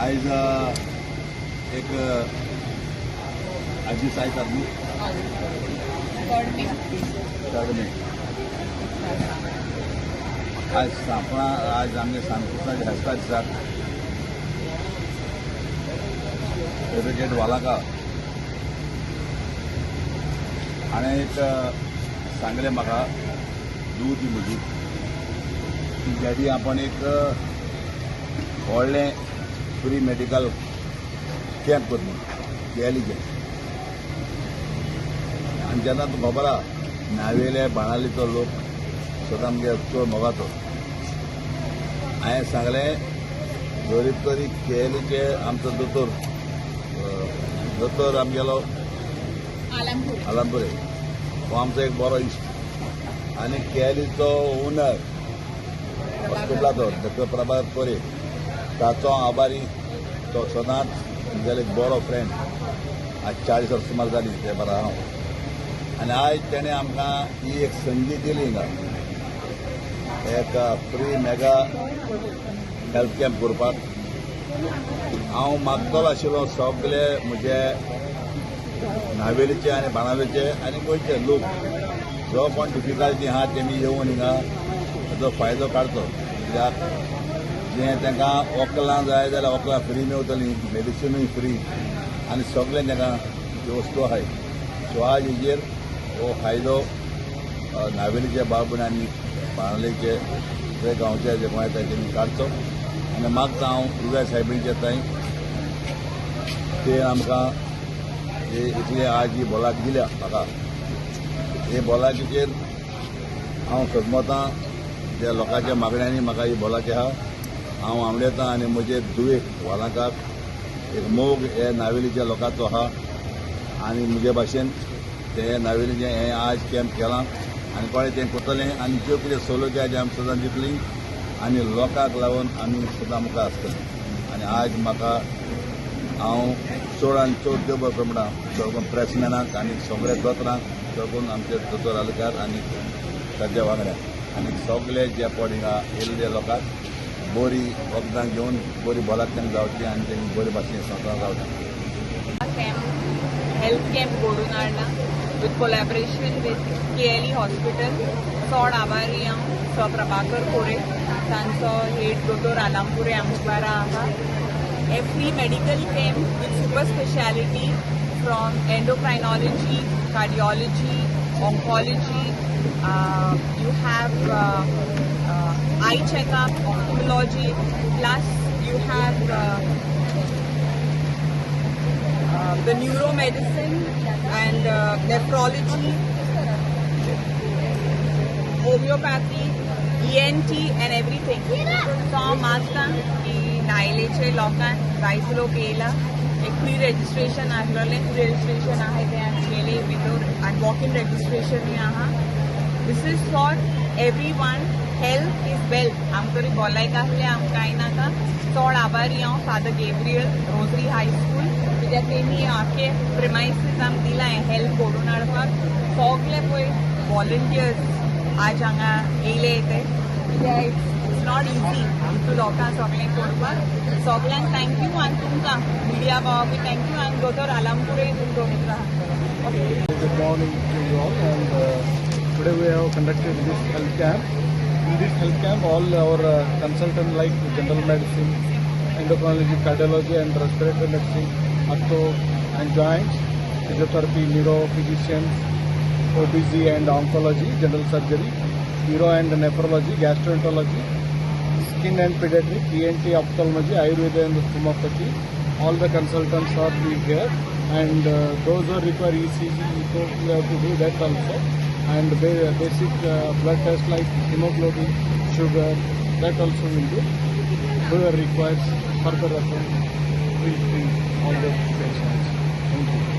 आयज एक आजी सायज न्ही 3 मे. आयज सांपळा, आयज आमगे सांतक्रुजाच्या फेस्ता दिसाक एडवोकेट वालाका हाणें एक सांगलें म्हाका, दूद दी म्हजी की डॅडी, आपण एक व्हडलें फ्री मेडिकल कॅम्प कर म्हणून केएलईचें. आनी जेन्ना तुका खबर आहा, नावेले बाणावलीचो लोक सदां आमगे चड मोगाचो. हांवें सांगलें, जरी तरी केएलईचे आमचो दोतोर दोतोर आमगेलो आलमपुरे हो आमचो एक बरो इश्ट आनी केएलईचो ओनर हॉस्पिटलाचो डॉक्टर प्रभात कोरे, ताचो हांव आभारी. तो सदांच म्हगेलो एक बरो फ्रेंड. आज 40 वर्सां सुमार जाली ते बरो हांव. आनी आयज तेणें आमकां ही एक संदी दिली हिंगा एक फ्री मेगा हेल्थ कॅम्प करपाक. हांव मागतलो आशिल्लो सगळे म्हजे नावेलीचे आनी बाणावलीचे आनी गोंयचे लोक, जो कोण डिफिकल्टी आहा तेमी येवन हिंगा ताचो फायदो काडचो, कित्याक जें तांकां वखदां जाय जाल्यार वखदां फ्री मेवतलीं, मेडिसिनूय फ्री आनी सगळें तांकां त्यो वस्तू आहाय. सो आज हेजेर हो फायदो नावेलीचे बाबून आनी बाणावलीचे जे गांवचे जे कोण येता तेमी काडचो. आनी मागता हांव रुव्या सायबीणचे थंय, ते आमकां हे इतले आज ही भलायकी दिल्या म्हाका. हे भलायकीचेर हांव सजमतां ज्या लोकांच्या मागण्यांनी म्हाका ही भलायकी आहा. हांव आंवडेतां आनी म्हजे दुवेक वालांकाक एक मोग हे नावेलीच्या लोकांचो आहा आनी म्हजे भाशेन ते नावेलीचें हें आज कॅम्प केलां आनी कळ्ळें तें करतलें. आनी ज्यो कितें सवलती आहा त्यो आमी सदां दितलीं आनी लोकांक लागून आमी सदां मुखार आसतलीं. आनी आज म्हाका हांव चड आनी चड देव बरें करूं म्हणटा चड करून प्रेसमॅनाक आनी सगळे दोतोरांक, चड करून आमचे दोतोर आलकार आनी ताच्या वांगड्यांक आनी सगळे जे पड हिंगा येयल्ले लोकांक बरी वखदां घेवन बरी भलायकी तांकां जावची आनी तेंकां बरे भाशेन संवसार जावचें. कॅम्प, हेल्थ कॅम्प घडोवन हाडला with collaboration with KLE Hospital. चड आभारी हांव सर प्रभाकर कोरे, तांचो हेड दोतोर आलामपुरे आमचे बारा आहा. हे free medical camp with super speciality from endocrinology, cardiology, oncology, you have eye checkup, ophthalmology, plus you have the neuromedicine and nephrology, homeopathy, ENT and everything. So हांव मागता की नायलेचे लोकांक जायते लोक येयला. एक फ्री रजिस्ट्रेशन आसलेलें, फ्री रजिस्ट्रेशन आहा तें आमी केलें भितर आनी वॉक इन रजिस्ट्रेशनूय आहा. This is for everyone. Health is wealth. आमकां तरी भलायक आसलें आमकां कांय नाका. चड आभारी हांव फादर गेब्रियल रोजरी हायस्कूल, कित्याक तेणी आख्खे प्रिमायसीस आमकां दिलां हें हेल्थ घडोवन हाडपाक. सगळे पळय वॉलंटियर्स आज हांगा येयले ते, कित्याक it's not easy इतू लोकांक सगळें करपाक. सगळ्यांक thank you आनी तुमकां मिडिया भावाकूय thank you आनी दोतोर आलामपुरे तुमचो मित्र. Okay. Good morning to you all, and today we have conducted this health camp. In this health camp, all our consultants like general medicine, endocrinology, cardiology and respiratory medicine, ortho and joints, physiotherapy, neuro physicians, OBG and oncology, general surgery, uro and nephrology, gastroenterology, skin and pediatric, ENT, ophthalmology, Ayurveda and homeopathy. All the consultants are be here, and those who require ECG, echo, we have to do that also. And basic blood test like hemoglobin, sugar, that also will do. Whoever requires further reference, will treat all the patients. Thank you.